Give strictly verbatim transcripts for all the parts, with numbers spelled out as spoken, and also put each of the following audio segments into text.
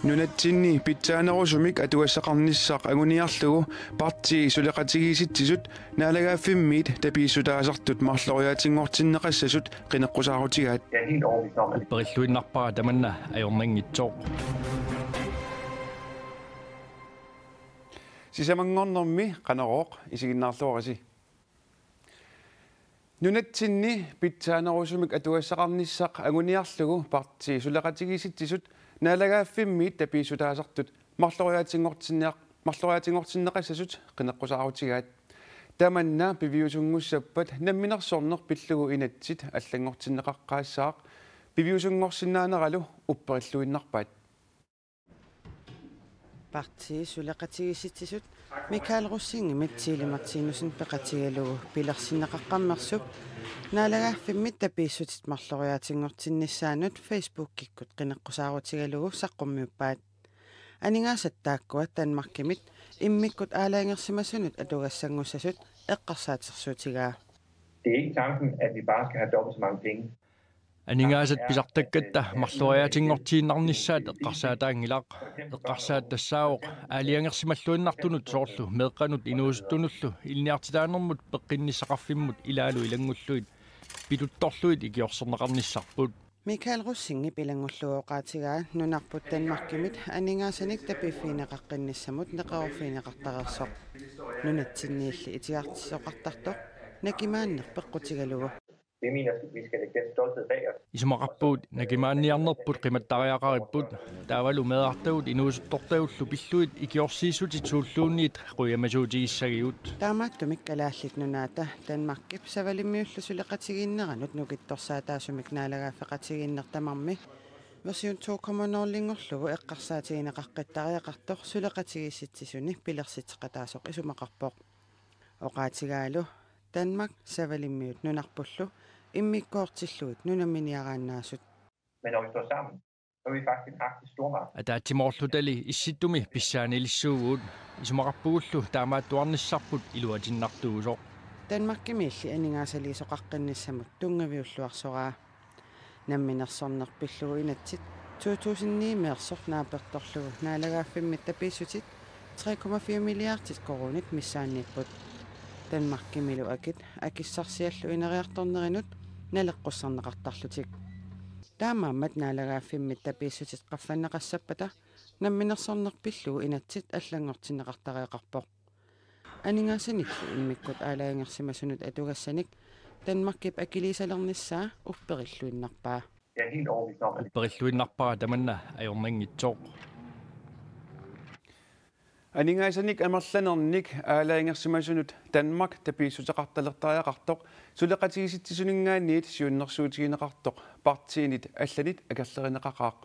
Nunatsinni pitsaanerusumik atugassaqarnissaq anguniarlugu partiit suleqatigiissitsisut naalagaaffimmiit tapiissutaasartut marloriaatinngortinneqassasut qineqqusaarutigaat. Upperilluinnarpara tamanna ajornanngitsoq. Sisamanngornermi Qanorooq isiginnaarluarisi. Nunatsinni pitsaanerusumik atugassaqarnissaq anguniarlugu partiit suleqatigiissitsisut naalagaaffimmiit tapiissutaasartut marloriaatinngortinniar-, marloriaatinngortinneqassasut qineqqusaarutigaat. Tamanna piviusunngussappat namminersorneq pillugu inatsit allanngortinneqaqqaassaaq piviusunngorsinnaaneralu upperilluinnarpaat. Partiit suleqatigiissitsisut Michael Rosingimit Tili Martinussen peqatigalugu pilersinneqaqqammersup naalagaaffimmit tapiissutit marloriaatinngortinnissaannut Facebookikkut qineqqusaarutigalugu saqqummiuppaat. Aningaasat taakkua Danmarkimit immikkut aalajangersimasunut atugassanngussasut eqqarsaatersuutigaa. Det er ikke tanken, at vi bare skal have dobbelt så mange penge. Aningaasat pisartakkatta marloriaatinngortiinnarnissaat eqqarsaataanngilaq. Eqqarsaat tassaavoq aalajangersimalluinnartunut soorlu meeqqanut inuusuttunullu ilinniartitaanermut peqqinnissaqarfimmut ilaalu ilanngullugit pituttorlugit ikiorserneqarnissarput. Michael Rosingip ilanngullugu oqaatigaa nunarput Danmarkimit aningaasanik tapiiffigineqaqqinnissamut neqeroorfigineqartareersoq. Nunatsinniilli itigartitsisoqartartoq nakimaanneq peqqutigalugu. Vi mener, at vi skal lægge den stolthed bag os. Isumaqarpugut nakimaanniarnerput qimattariaqaripput, taavalu meerartagut inuusuttortagullu pillugit ikiorsiissutit suulluunniit qujamasuutigissagigut. Taamaattumik Kalaallit Nunaata Danmarkip Savalimmiullu suleqatigiinneranut nukittorsaataasumik naalagaaffeqatigiinneq tamarmi version to komma nul-inngorlugu eqqarsaatigineqaqqittariaqartoq suleqatigiissitsisuni pilersitseqataasoq isumaqarpoq. Oqaatigaalu Danmark Savalimmiut nunarpullu immikkoortillugit nunamminiaraannaasut. Men når vi står sammen, så er vi faktisk en arktisk stormagt. Ataatsimoorlutali issittumi pissaanilissuuvugut, isumaqarpugullu taamaattuarnissarput iluatinnartuusoq. Danmarkimiilli aningaasaliisoqaqqinnissamut tunngaviulluarsoraa. Namminersorneq pillugu inatsit to tusind ni-meersoq naapertorlugu naalagaaffimmit tapiissutit tre komma fire milliardit koruunit missaanniipput. Danmarkimilu akit akissarsiallu ineriartornerinut naleqqussarneqartarlutik. Taamaammat naalagaaffimmit tapiissutit qaffanneqassappata namminersorneq pillugu inatsit allanngortinneqartariaqarpoq. Aningaasanillu immikkut aalajangersimasunut atugassanik Danmarkip akiliisalernissaa upperilluinnarpaa. Jeg er helt overbevist om, at Upperilluinnarpara tamanna ajornanngitsoq. Aningaasanik amerlanernik aalajangersimasunut Danmark tapiissuteqartalertariaqartoq suleqatigiissitsisuninngaanniit siunnersuutigineqartoq partiinit allanit akerlerineqaqaaq.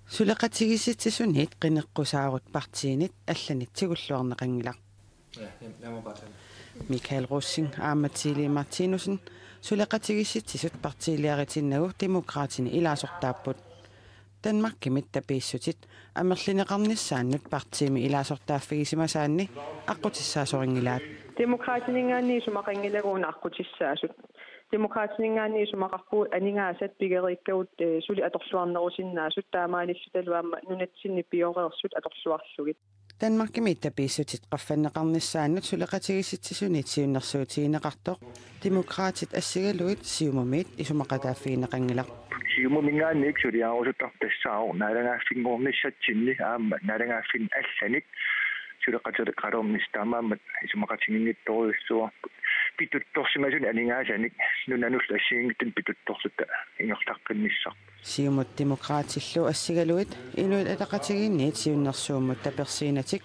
Suleqatigiissitsisuniit qineqqusaarut partiinit allanit tigulluarneqanngilaq. Ja, lad mig bare tage den. Michael Rosing aamma Tili Martinussen suleqatigiissitsisut partiiliaritinnagu Demokraatini ilaasortaapput. Danmarkimit tapiissutit amerlineqarnissaannut partiimi ilaasortaaffigisimasaanni aqqutissaasorinngillat. Demokraatininngaanniit isumaqanngilagut una aqqutissaasut. Demokraatininngaanniit isumaqarpugut aningaasat pigeriikkagut, eh, suli atorluarnerusinnaasut taamaalillutalu aamma nunatsinni pioreersut atorluarlugit. Danmarkimi tapiissutit qaffanneqarnissaannut suleqatigiissitsisuniit siunnersuutigineqartoq Demokraatit assigalugit Siumumiit isumaqataaffigineqanngilaq. Siumuminngaanniit suliarusuttartoq tassaavoq naalagaaffinngornissatsinni aamma naalagaaffinni allanit suleqateqalernissaq, taamaammat isumaqatiginngitsorujussuuarput pituttorsimasunik aningaasanik nunanullu assigiinngitsunik pituttorluta ingerlaqqinnissaq. Siumut Demokraatillu assigalugit Inuit Ataqatigiinniit siunnersuummut tapersiinatik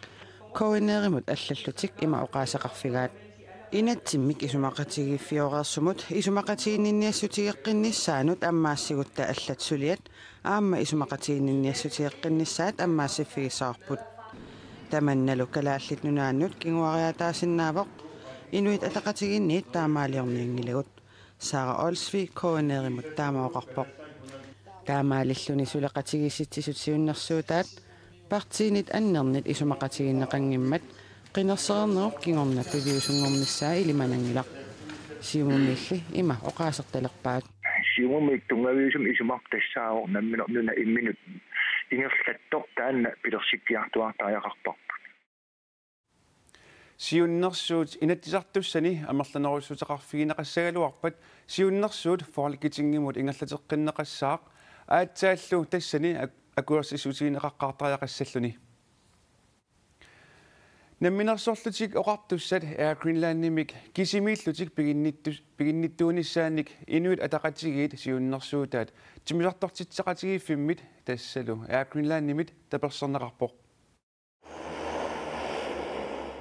K N R-imut allallutik ima oqaaseqarfigaat: Inatsimmik isumaqatigiiffioreersumut isumaqatiginninniassutigeqqinnissaanut ammaassigutta allat suliat aamma isumaqatiginninniassutigeqqinnissaat ammaassiffigissavarput. Tamannalu Kalaallit Nunaannut kinguariaataasinnaavoq Inuit Ataqatigiinniit taamaaliornianngilagut. Sara Olsvig K N R-imut taama oqarpoq. Taamaalilluni suleqatigiissitsisut siunnersuutaat partiinit annernit isumaqatigiinneqanngimmat qinersereernerup kingorna piviusunngornissaa ilimananngilaq. Siumumiilli ima oqaasertalerpaat. Siumumi tunngaviusumik isumaqartoq tassaavoq nammineq nunap imminut ingerlattoq taanna pilersikkiartuaartariaqarparput. Siunnersuut Inatsisartussani amerlanerussuteqarfigineqassagaluarpat siunnersuut Folketingimut ingerlateqqinneqassaaq aatsaallu tassani ak-, akuersissutigineqaqqaartariaqassalluni. Namminersorlutik Oqartussat Air Greenlandimik kisimiillutik piginnittu-, piginnittuunissaannik Inuit Ataqatigiit siunnersuutaat timmisartortitseqatigiiffimmit tassalu Air Greenlandimit taperserneqarpoq.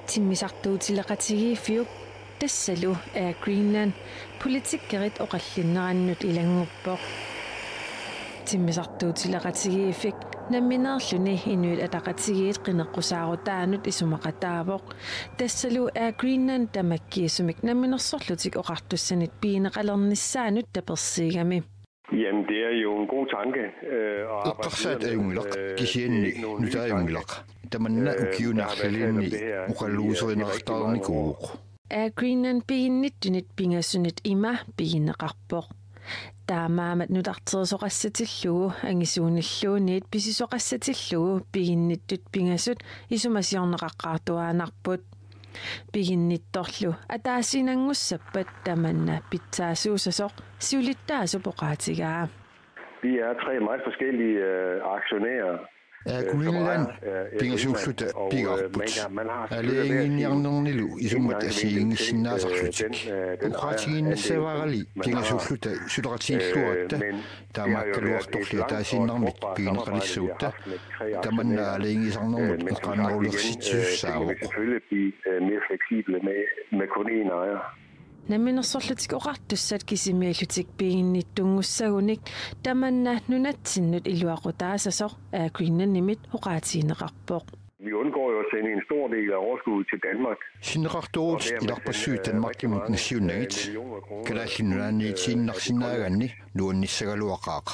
Timmisartuutileqatigiiffiup tassalu Air Greenland politikerit oqallinnerannut ilannguppoq. Timmisartuutileqatigiiffik nammineerluni Inuit Ataqatigiit qineqqusaarutaanut isumaqataavoq. Tassalu Air Greenland tamakkiisumik Namminersorlutik Oqartussanit pigineqalernissaanut tapersiigami. Jamen, det er jo en god tanke, øh, at arbejde Eqqarsaat videre med, ajunngilaq, øh, kisianni det er ikke nogen ny nutaajunngilaq. Tanna Øh, ukiuni der har været talt om arlalinni det her i, øh, i rigtig mange år. Oqaluuserineqartaarnikuuvoq. Air Greenland piginnittunit pingasunit ima pigineqarpoq. Taamaammat nutarterisoqassatillugu angisuunilluunniit pisisoqassatillugu piginnittut pingasut isumasiorneqaqqaartuaannarput. Piginnittorlu ataasiinnanngussappat tamanna pitsaasuussasoq siulittaasup oqaatigaa. Vi er tre meget forskellige, øh, aktionærer, Air Greenland pingasuulluta pigaarput. Aalajangiiniarnernilu isummat assigiinngissinnaasarlutik. Oqaatigiinnassavaarali pingasuulluta suleqatigiilluaratta taamaakkaluartorli ataasiinnarmik pigineqalissagutta tamanna aalajangiisarnermut eqqaamanerulersitsisussaavoq. Selvfølgelig blive, øh, mere fleksible med, med kun én ejer. Namminersorlutik Oqartussat kisimiillutik piginnittunngussagunik tamanna nunatsinnut iluaqutaassasoq Air Greenlandimit oqaatigineqarpoq. Vi undgår jo at sende en stor del af overskuddet til Danmark. Sinneqartorujuit ilarpassui Danmarkimut nassiunnagit. Kalaallit Nunaanniitiinnarsinnaagaanni nuannissagaluaqaaq.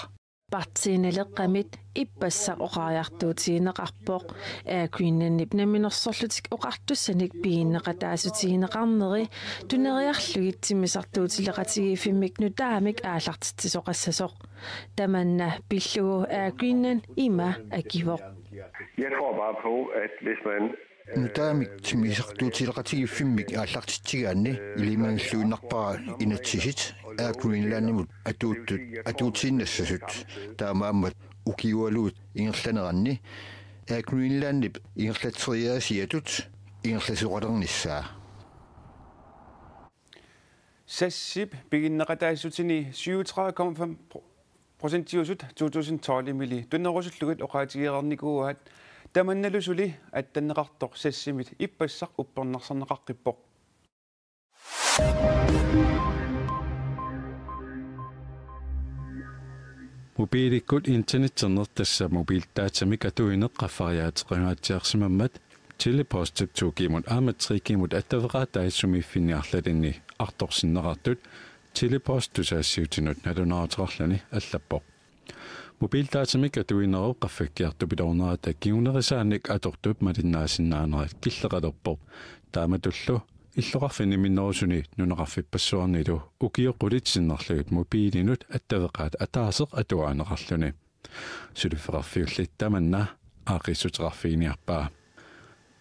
Partii Naleqqamit ippassaq oqariartuutigineqarpoq Air Greenlandip Namminersorlutik Oqartussanik pigineqataassuteqarneri tuneriarlugit timmisartuutileqatigiiffimmik nutaamik aallartitsisoqassasoq. Tamanna pillugu Air Greenland ima akivoq. Jeg tror bare på, at hvis man Nutaamik timmisartuutileqatigiiffimmik aallartitsigaanni ilimaginnarpara inatsisit Air Greenlandimut atuuttut atuutiinnassasut. Taamaammat ukiualuit ingerlaneranni Air Greenlandip ingerlatseriaasiatut ingerlasoqalernissaa. Sassip piginneqataassutsini syvogtredive komma fem pro-, procentiusut to tusind tolvimili tunerusullugit oqaatigereernikuuaat, tamannalu suli attanneqartoq sassimit ippassaq uppernarsarneqaqqippoq. Mobiilikkut internetterneq, tassa mobiilidaatamik atuineq, qaffariaateqangaatsiarsimammat Tele-Postip to G-mut aamma tre G-mut attaveqaatai sumiiffinni arlalinni artorsinneqartut Tele-Post tusagassiuutinut nalunaaruteqarluni allappoq. Mobiilidaatamik atuinerup qaffakkiartupiloornerata kingunerisaanik atortup malinnaasinnaanera killeqalerpoq. Taamatullu illoqarfinni minnerusuni nunaqarfippassuarnilu ukiut qulit sinnerlugit mobiilinut attaveqaat ataaseq atuarineqarluni. Suliffeqarfiulli tamanna aaqqissuteqarfiginiarpaa.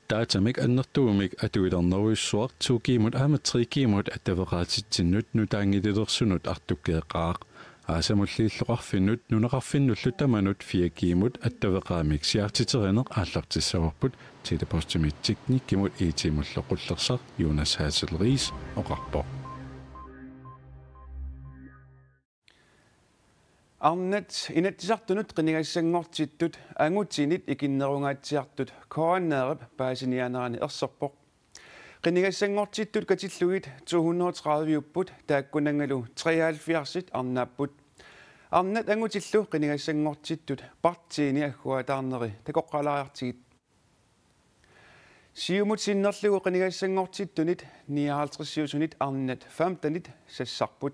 Daatamik annertuumik atuilernerujussuaq to G-mut aamma tre G-mut attaveqaatitsinnut nutaanngililersunut artukkeeqqaaq. Aasamulli illoqarfinnut nunaqarfinnullu tamanut fire G-mut attaveqaamik siaartiterineq aallartissavarput Tele-Postimit teknikkimut I T-mullu qullersaq Jonas Hassel Riis oqarpoq. Arnat Inatsisartunut qinigassanngortittut angutinit ikinnerungaatsiartut K N R-ip paasiniaanerani erserpoq. Qinigassanngortittut katillugit to hundrede og tredive-upput, taakkunanngalu treoghalvfjerds arnaapput. Arnat angutillu qinigassanngortittut partiini agguataarneri takoqqaalaariartigit. Siumut sinnerlugu qinigassanngortittunit nioghalvtreds-iusunit arnat femtenit sassarput.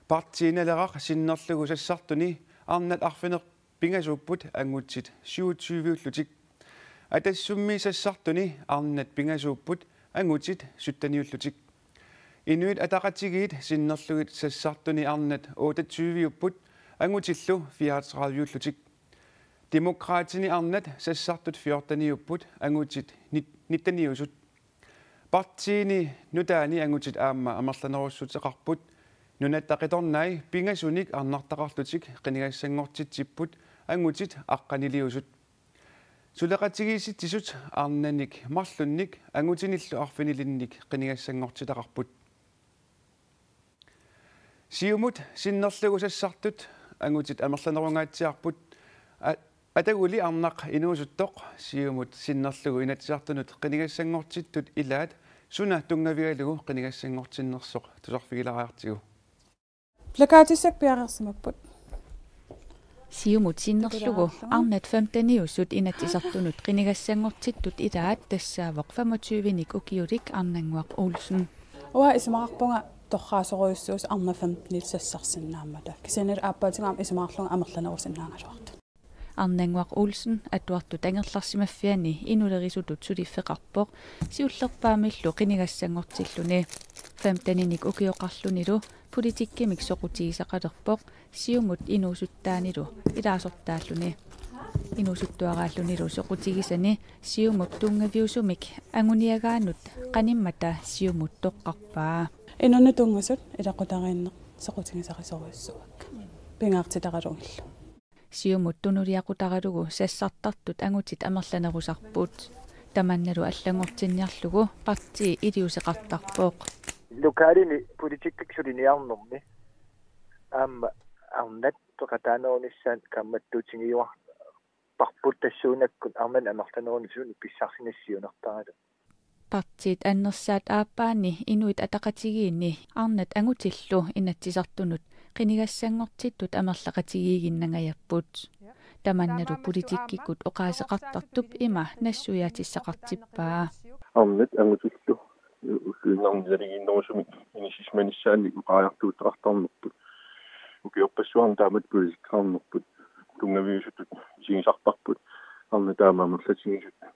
Partii Naleraq sinnerlugu sassartuni arnat arfineq-pingasuupput angutit syvogtyve-ullutik. Atassummi sassartuni arnat pingasuupput angutit sytteniullutik. Inuit Ataqatigiit sinnerlugit sassartuni arnat otteogtyve-upput, angutillu fireogtredive-ullutik. Demokraatini arnat sassartut fjorten-upput, angutit nit-, nitten-iusut. Partiini nutaani angutit aamma amerlanerussuteqarput. Nunatta qitornai pingasunik arnartaqarlutik qinigassanngortitsipput, angutit aqqaniliusut. Suleqatigiissitsisut arnanik marlunnik angutinillu arfinilinnik qinigassanngortitaqarput. Siumut sinnerlugu sassartut angutit amerlanerungaatsiarput. A-, Ataguli arnaq inuusuttoq Siumut sinnerlugu Inatsisartunut qinigassanngortittut ilaat suna tunngavigalugu qinigassanngortinnersoq tusarfigilaariartigu. Plakatissat piareersimapput. Siumut sinnerlugu arnat femten-iusut Inatsisartunut qinigassanngortittut ilaat tassaavoq femogtyve-nik ukiulik Arnannguaq Olsen. Uanga isumaqarpunga torraasorujussuusoq arnat femten-it sassarsinnaammata. Kisianni aappaatigut aamma isumaqarlunga amerlanerusinnaagaluartut. Arnannguaq Olsen Atuartut Angerlarsimaffiani inulerisutut suliffeqarpoq, siullerpaamillu qinigassanngortilluni. Femten-inik ukioqarlunilu politikkimik soqutigisaqalerpoq Siumut inuusuttaanilu ilaasortaalluni. Inuusuttuaraallunilu soqutigisani Siumut tunngaviusumik anguniagaannut qanimmata Siumut toqqarpaa. Inunnut tunngasut ilaqutariinneq soqutigisarisorujussuuakka. Pingaartitaralugillu. Siumut tunuliaqutaralugu sassartartut angutit amerlanerusarput. Tamannalu allanngortinniarlugu partii iliuuseqartarpoq. Lokalimi politikkikkut suliniarnermi aamma arnat peqataanerunissaat kaammattuutigiuarparput tassuunakkut arnat amerlanerunissaat pissarsinersiunertaralu. Partiit annersaat aappaanni Inuit Ataqatigiinni arnat angutillu Inatsisartunut qinigassanngortittut amerlaqatigiiginnangajapput. Tamannalu politikkikkut oqaaseqartartup ima nassuiaatissaqartippaa. Arnat angutillu ulluinnarni naligiinnerusumik inissisimanissaannik oqariartuuteqartarnerput. Ukiorpassuarni taamatut politikkeqarnerput tunngaviusutut isigisarparput. Arnat taama amerlatigisut, ee,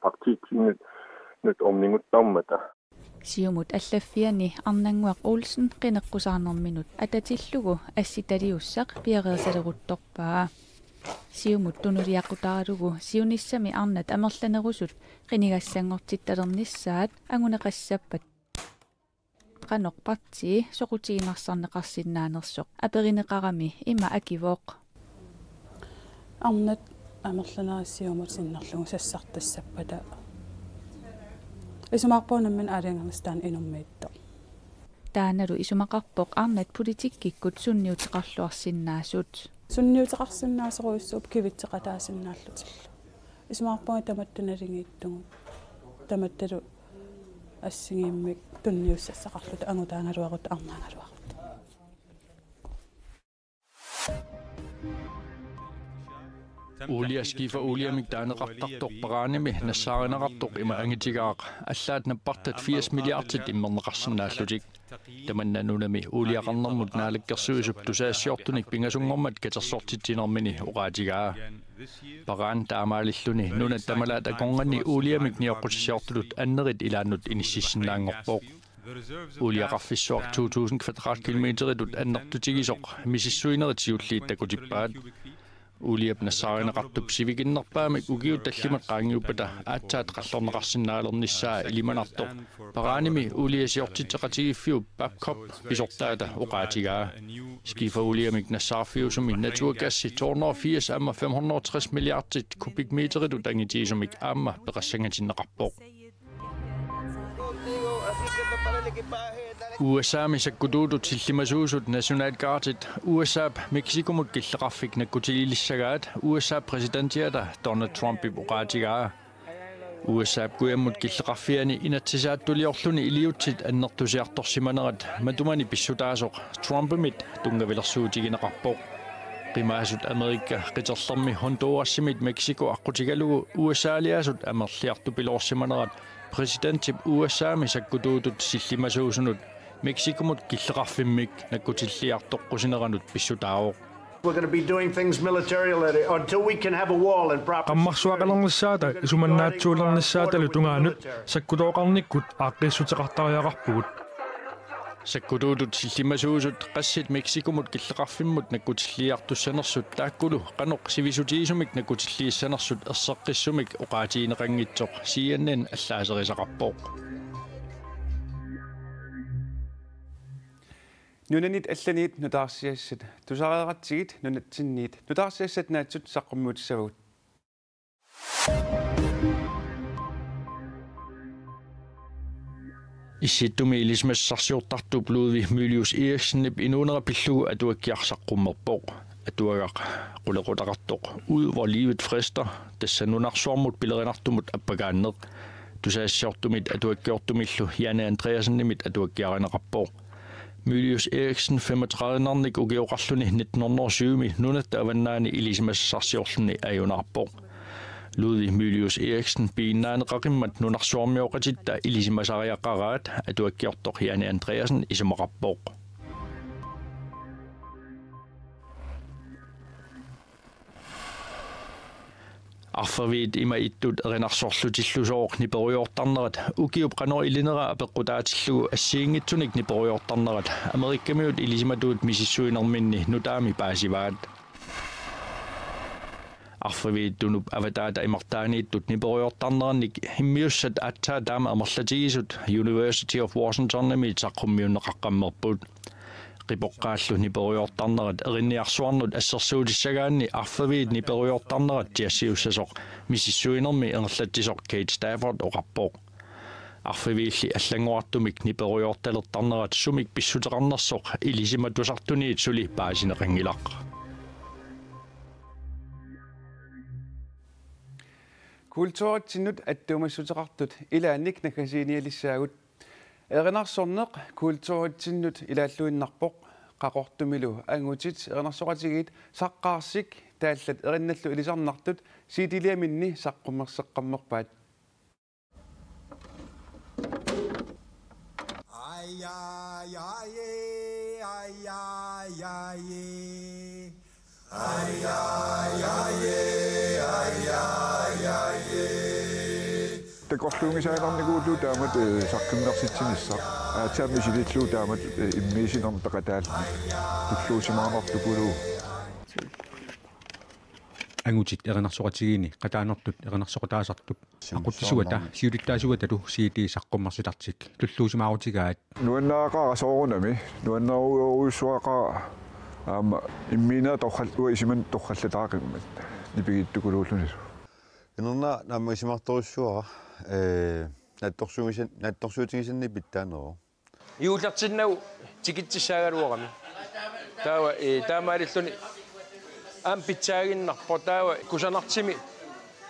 partiitsinnut, nut orniguttarmata. Siumut allaffiani Arnannguaq Olsen qineqqusaarnerminut atatillugu assitaliussaq piareersaleruttorpaa. Siumut tunuliaqutaralugu siunissami arnat amerlanerusut qinigassanngortittalernissaat anguneqassappat qanoq partii soqutiginarsinnaanersoq aperineqarami ima akivoq. Arnat amerlanerit Siumut sinnerlugu sassartassappata isumaqarpunga nammineq aalajangernissaa taanna inummiittoq. Taannalu isumaqarpoq arnat politikkikkut sunniuteqarluarsinnaasut. Sunniuteqarsinnaasorujussuupput kivitseqataasinnaallutillu. Isumaqarpunga tamatta naligiittugut. Tamattalu assigiimmik tunniussassaqarluta angutaagaluarutta arnaagaluarutta. Uulia Skifer Uliamik taaneqartartoq Paraanimi nassaarineqartoq ima angitigaaq: allaat nappartat firs milliardit immerneqarsinnaallutik. Tamanna nunami uuliaqarnermut naalakkersuisup tusagassiortunik pingasunngormat katersortitsinermini oqaatigaa. Paraan taamaalilluni nunat tamalaat akornanni uuliamik nioqqutissiortutut annerit ilaannut inississinnaanngorpoq. Uuliaqarfissuaq to tusind kvadratkilometeritut annertutigisoq misissuinerit siulliit takutippaat. Uuliap nassaarineqartup sivikinnerpaamik ukiut tallimat qaangiuppata aatsaat qallorneqarsinnaalernissaa ilimanartoq Paraanimi uuliasiortitseqatigiiffiup Babcock pisortaata oqaatigaa. Skifer Uliamik nassaarfiusumi naturgasi to hundrede og firs aamma fem hundrede og tres milliardit kubikmeteritut angitigisumik aamma peqassangatinneqarpoq. U S A-mi sakkutuutut sillimasuusut National Guardit U S A-p Mexicomut killeqarfik nakkutililissagaat U S A-p præsidentiata Donald Trumpip oqaatigaa. U S A-p kujammut killeqarfiani inatsisaattuliorluni iliutsit annertusiartorsimanerat matumani pissutaasoq Trumpimit tunngavilersuutigineqarpoq. Qimaasut Amerika qiterlermi Hondurasimit Mexico aqqutigalugu U S A-liasut amerliartupiloorsimanerat præsidentip U S A-mi sakkutuutut sillimasuusunut Mexicomut killeqarfimmik nakkutilliartoqqusineranut pissutaavoq. We're going to be doing things militarily until we can have a wall and proper Qammarsuaqalernissaata isumannaatsuulernissaatalu tungaanut sakkutooqarnikkut aaqqiissuteqartariaqarpugut. Sakkutuutut sillimasuusut qassit Mexicomut killeqarfimmut nakkutilliiartussanersut taakkulu qanoq sivisutigisumik nakkutilliissanersut erseqqissumik oqaatigineqanngitsoq C N N allaaserisaqarpoq. Nunanit allanit nutaarsiassat tusareeratsigit nunatsinniit nutaarsiassat naatsut saqqummiutissavagut. Issittumi ilisimasassarsiortartup Ludvig Mylius Eriksenip inuunera pillugu atuakkiaq saqqummerpoq. Atuagaq qulequtaqartoq Ud hvor livet frister, tassa nunarsuarmut pilerinartumut appakaanneq. Tusagassiortumit atuakkiortumillu Janne Andreassenimit atuakkiarineqarpoq. Mylius Eriksen femogtredive-nernik ukioqarluni nitten hundrede og syv-mi nunatta avannaani ilisimasassarsiorluni ajunaarpoq. Ludvig Mylius Eriksen piginnaaneqaqimmat nunarsuarmioqatitta ilisimasariaqaraat atuakkiortoq Janne Andreassen isumaqarpoq. Arferviit ima ittut erinarsorlutillusooq niperujoortarnerat ukiup qanoq ilinera apeqqutaatillugu assigiinngitsunik niperujoortarnerat Amerikkamiut ilisimatuut misissuinerminni nutaami paasivaat. Arferviit Tunup avataata imartaaniittut niperujoortarnerannik immiussat aatsaat taama amerlatigisut University of Washingtonimiit saqqummiunneqaqqammerput. Qipoqqaallu niperujoortarnerat erinniarsuarnut assersuutissagaanni arferviit niperujoortarnerat jazziliussasoq misissuinermi ingerlatsisoq Kate Stafford oqarpoq. Arferviilli allanngorartumik niperujoortalertarnerat sumik pissuteqarnersoq ilisimatusartuniit suli paasineqanngilaq. Kulturitsinnut attuumassuteqartut ilaannik naggasiinialissaagut. Erinarsorneq kulturitsinnut ilaalluinnarpoq, Qaqortumilu angutit erinarsoqatigiit Saqqaarsik taallat erinnallu ilisarnartut C D-liaminni saqqummerseqqammerpaat. Takorluunngisaannarnikuullugu taamatut, eh, saqqummersitsinissaq. Aatsaat misilillugu taamatut, eh, immiussinermi peqataalluni. Tulluusimaarnartukuluuvoq. Angutit erinarsoqatigiinni qataanertut erinarsoqataasartut aqutsisuata siulittaasuatalu C D saqqummersitartik tulluusimaarutigaat. Nuannaaqaaq soorunami, nuannaarujussuaqaaq aamma immiinnaq torral-, uanga isumanni torrallataaqimmat nipigiittukuluullunilu. Inerna naammagisimaartorujussuara, ee, naatsorsuugisan-, naatsorsuutigisanni pitsaaneruvoq. Juullertinnagu tikitsissaagaluarami. Taava, ee, taamaalilluni aamma pitsaaginnarpoq taava kusanartumik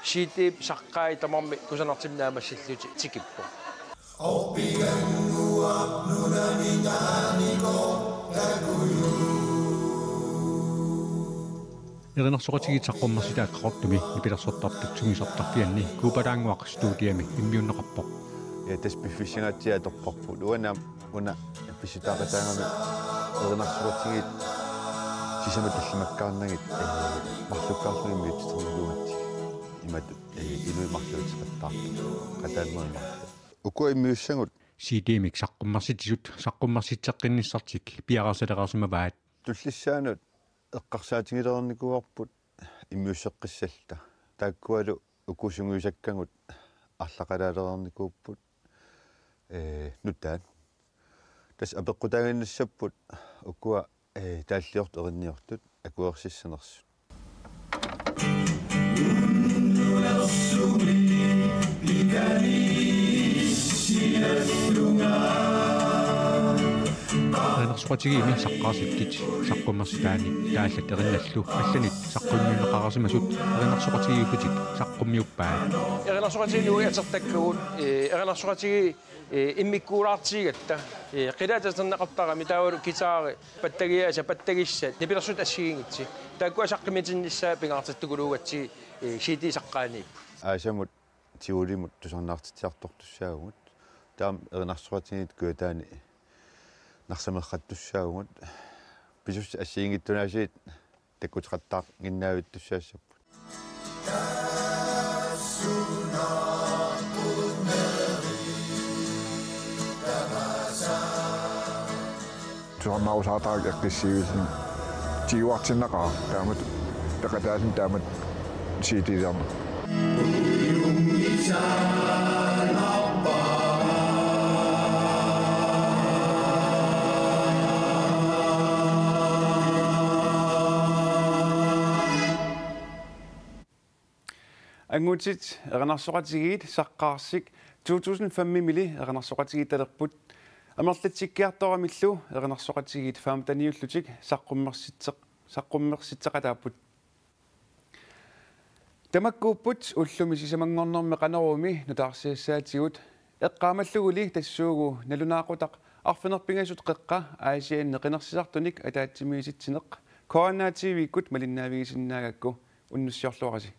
C D saqqaat tamarmik kusanartumik naammassillutik tikippoq. Erinarsoqatigiit saqqummersitaat Qaqortumi nipilersortartut sungiusartarfianni Kuupataannguaq Studiami immiunneqarpoq. Ja, tassa piffissangaatsiaq atorparput. Uanga una pissutaaqataagami erinarsoqatigiit sisamat tallimakkaarnagit, ee, marlukkaarlugit immiussiternikuugatsigit. Imatut, ee, inuit marluuteqattaartut. Qataannguit marluk. Ukua immiussagut. C D-mik saqqummersitsisut saqqummersitseqqinnissartik piareersalereersimavaat. Tullissaanut eqqarsaatigilereernikuuarput immiusseqqissalluta. Taakkualu uku sungiusakkagut arlaqalaalereernikuupput, ee, nutaat. Tassa apeqqutaaginnassapput ukua, ee, taalliortut erinniortut akuersissanersut. Erinarsoqatigiimmi Saqqaarsikkut saqqummersitaanni taallat erinnallu allanit saqqummiunneqarsimasut erinarsoqatigiillutik saqqummiuppaat. Erinarsoqatigiinni uagut atortakkagut, ee, erinarsoqatigiit, ee, immikkuulaartigigatta, ee, qilaat atorneqartarami taavalu guitari, pattagiaasa, pattagissat, nipilersuut assigiinngitsut. Taakkua saqqummiutinnissaat pingaartittukuluugatsigit, ee, C D saqqaaniipput. Aasamut Tivolimut tusarnaartitsiartortussaavugut. Taama erinarsoqatigiit Kujataani narsameeqqattussaavugut. Pisussat assigiinngitsunaasiit takkuteqattaarnginnavittussaassapput. Tusarnaarusaartarakku eqqissiivilluni tiguartinnaqaaq taamatut peqataalluni taamatut C D-liarneq. Angutit erinarsoqatigiit Saqqaarsik to tusind fem-imili erinarsoqatigiittalerput. Amerlatsikkiartoramillu erinarsoqatigiit femteniullutik saqqummersitseq-, saqqummersitseqataapput. Tamakkuupput ullumi sisamanngornermi Qanoroomi nutaarsiassaatigut, eqqaamalluguli tassuugu nalunaaqutaq arfineq-pingasut qeqqa Aasianni qinersisartunik ataatsimiisitsineq K N A T V-kkut malinnaavigisinnaagakku, unnussiorluarisi.